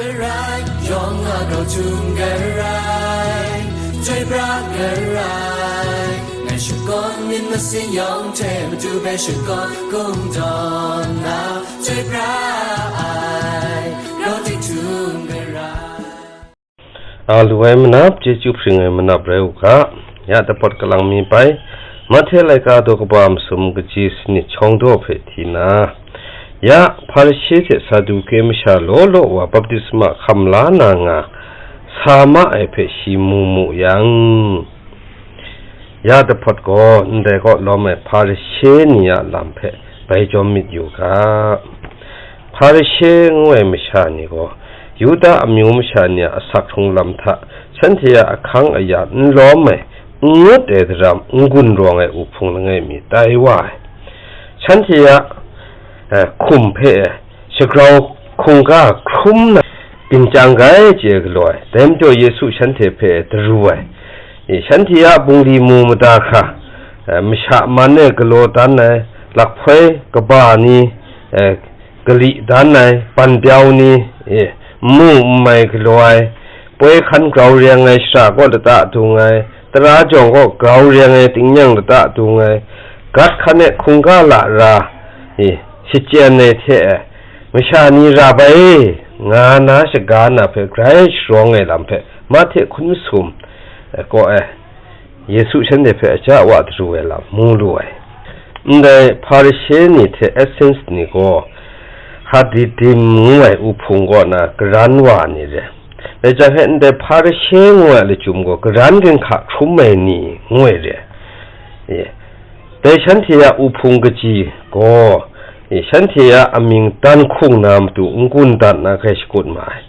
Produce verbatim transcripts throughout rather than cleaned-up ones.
Garai, yawng a grau htum garai, chyoi pra garai, ngai shakawn myit masin yawng hte Madu hpe shakawn kungdawn na, chyoi pra ai, grau tik htum garai. A lu ai manap, chyeju hpring ai manap rai u ga. Ya dapawt kalang mi bai, Mahte laika daw kaba masum kaji sanit shawng daw hpe hti na, ya Hparishe hte Saduke masha law law wa baptisma hkam la na nga sa ma ai hpe shi mu mu yang, ya dahpawt gaw ndai kaw lawm ai Hparishe ni a lam hpe bai jawm myit yu ga. Hparishe ngu ai masha ni gaw Yuda amyu masha ni a asak hkrung lam hta shanhte a ahkang aya n lawm ai, n ngut ai daram n gun rawng ai uhpung langai mi tai wa ai. Shanhte a, eh, hkum hpe, eh, shagrau hkungga hkrum na, byin chyang gai chye galaw ai. Dai majaw Yesu shanhte hpe daru ai. E, shanhte a bungli mu mada hkra, e, masha man e galaw dan ai, lahpoi kaba ni, e, gali dan ai, ban pyau ni, e, nmu nmai galaw ai, poi hkan grau reng ai shara kaw lata dung ai, tara jawng kaw grau reng ai tingnyang lata dung ai, gat hkan e hkungga lara, e, shachyen ai hte, e, masha ni ra bai, nga na shaga na hpe grai sharawng ai lam hpe Mahte hkun masum, e, kaw e, Yesu shanhte hpe aja wa daru ai lam mu lu ai. Ndai Hparishe ni hte Essens ni gaw Hadidim ngu ai uhpung kaw na karan wa ni re. Dai jang he ndai Hparishe ngu ai lachyum gaw karan ginhka hkrum ai ni ngu ai re. E, dai shanhte a uhpung kaji gaw, e, shanhte a amying dan hkung na matu n-gun dat na hkrai shakut ma ai.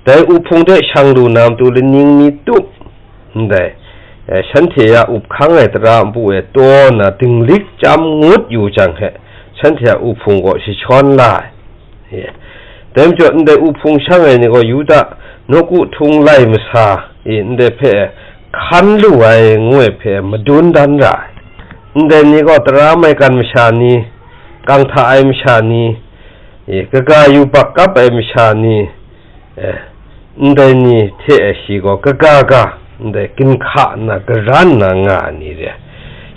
Dai uhpung hte shang lu na matu laning mi tup, ndai, e, shanhte a up hkang ai tara npu e taw nna dinglik chyam ngut yu jang he, shanhte a uhpung gaw jashawn la ai. E, dai majaw ndai uhpung shang ai ni gaw Yuda nawku htung lai masa, e, ndai hpe hkan lu ai ngu ai hpe madun dan ra ai. Ndai ni gaw tara maigan masha ni, kang hta ai masha ni, e, kaga yubak kap ai masha ni, e, ndai ni hte shi gaw kaga ga, ndai ginhka nna karan nna nga ai ni re.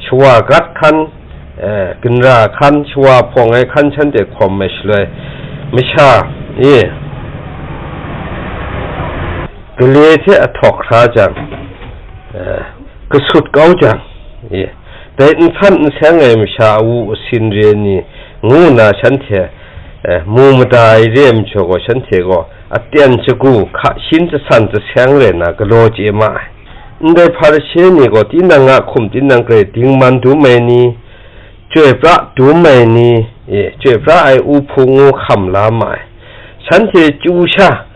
Shawa gat hkan, e, ginra hkan, shawa hpawng ai hkan shanhte hkawm ai shaloi, masha, e, gale hte ahtawk hkra jang, e, kasut kau jang, e, dai n san n seng ai masha awu asin re ni ngu nna shanhte, e, mu mada ai re ai majaw gaw, shanhte gaw aten shagu hka shin jasan jaseng rai nna galaw chye ma ai. Ndai Hparishe ni gaw tinang a hkum tinang grai dingman dum ai ni, chyoi pra dum ai ni, e, chyoi pra ai uhpung ngu hkam la ma ai. Shanhte chyu sha,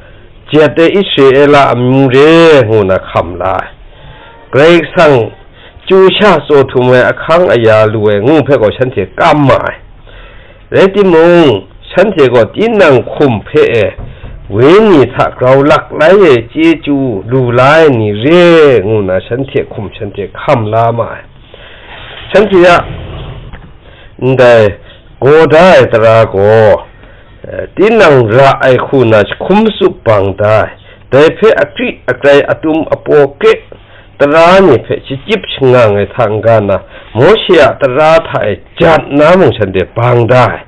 jet ai Israela amyu re ngu na hkam la ai. Karai Kasang chyu sha tsaw htum ai ahkang aya lu ai ngu hpe gaw shanhte kam ma ai. Rai timung, shanhte gaw tinang hkum hpe e wenyi hta grau lak lai e chyeju lu la ai ni re ngu na shanhte hkum shanhte hkam la ma ai. Shanhte a ndai gaw da ai tara gaw, eh, tinang ra ai hku na jahkum tsup bang da ai, dai hpe akri akrai atum apaw kre tara ni hpe shachyip shangang ai hta n-ga na, Mawshe a tara hta e jat na mung shanhte bang da ai,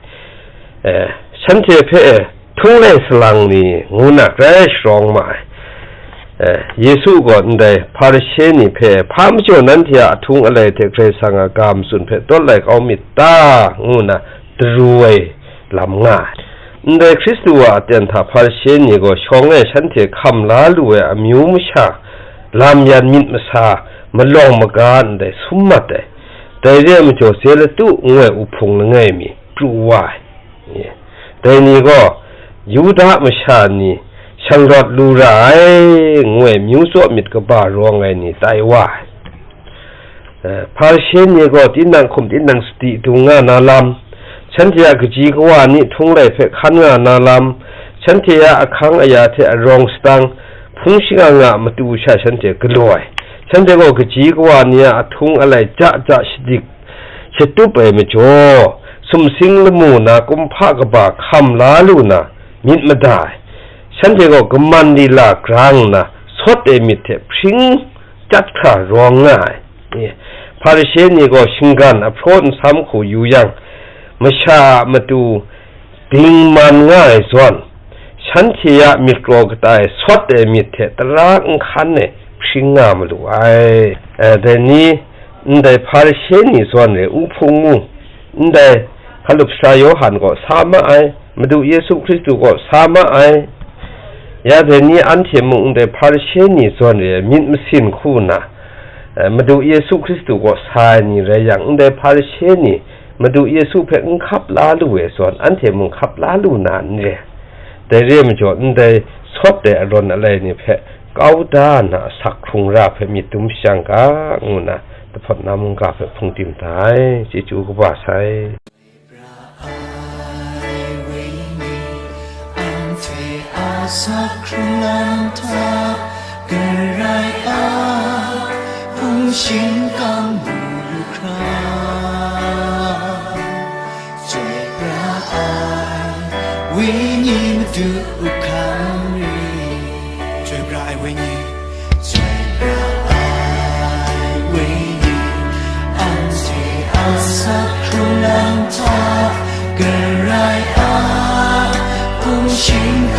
eh, shanhte hpe htung lai salang ni ngu na grai sharawng ma ai. Eh, Yesu gaw ndai Hparishe ni hpe, "Hpa majaw nanhte a ahtung alai hte Karai Kasang a ga matsun hpe tawt lai kau myit ta?" ngu na daru ai lam nga ai. Ndai Hkristu a aten hta Hparishe ni gaw shawng e shanhte hkam la lu ai amyu masha, lam yan myit masa, malawng maga ndai sum mat ai. Dai re ai majaw, Zelatu ngu ai uhpung langai mi pru wa ai. Dai ni gaw, Yuda masha ni shanglawt lu ra ai, ngu ai myu tsaw myit kaba rawng ai ni tai wa ai. Eh, Hparishe ni gaw tinang hkum tinang sadi dung nga na lam, shanhte a kaji kawa ni htung lai hpe hkan nga na lam, shanhte a ahkang aya hte arawng sadang, hpung shingkang a matu sha shanhte galaw ai. Shanhte gaw kaji kawa ni a ahtung alai ja ja shadik shatup ai majaw, sumsing lamu na kumhpa kaba hkam la lu na myit mada ai. Shanhte gaw kaman lila grang nna, sawt ai myit hte hpring chyat hkra rawng nga ai. Hparishe ni gaw shinggan ahpraw nsam hku yu yang, masha a matu dingman nga ai zawn, shanhte a myit kraw kata e sawt ai myit hte tara nhkan e hpring nga malu ai. Eh, dai ni, ndai Hparishe ni zawn re, u hpung mu, ndai hkalup sara Yawhan gaw sa ma ai, Madu Yesu Hkristu gaw sa ma ai. Ya dai ni anhte mung ndai Hparishe ni zawn re ai myit masin hku nna, eh, Madu Yesu Hkristu gaw sa ai ni rai yang, ndai Hparishe ni Madu Yesu hpe n hkap la lu ai zawn, anhte mung hkap la lu na n re. Dai re ai majaw, ndai sawt ai arawn alai ni hpe kau da nna asak hkrung ra hpe myit dum shajang ga, ngu nna, Dahpawt na mungga hpe hpung tim da ai, chyeju kaba sai. Ai wenyi, anhte a asak hkrung lam hta, Karai a hpung shingkang mu lu hkra, chyoi pra ai wenyi Madu hkam ri. Chyoi pra ai wenyi, chyoi pra ai wenyi, anhte a asak hkrung lam hta, Karai a hpung shingkang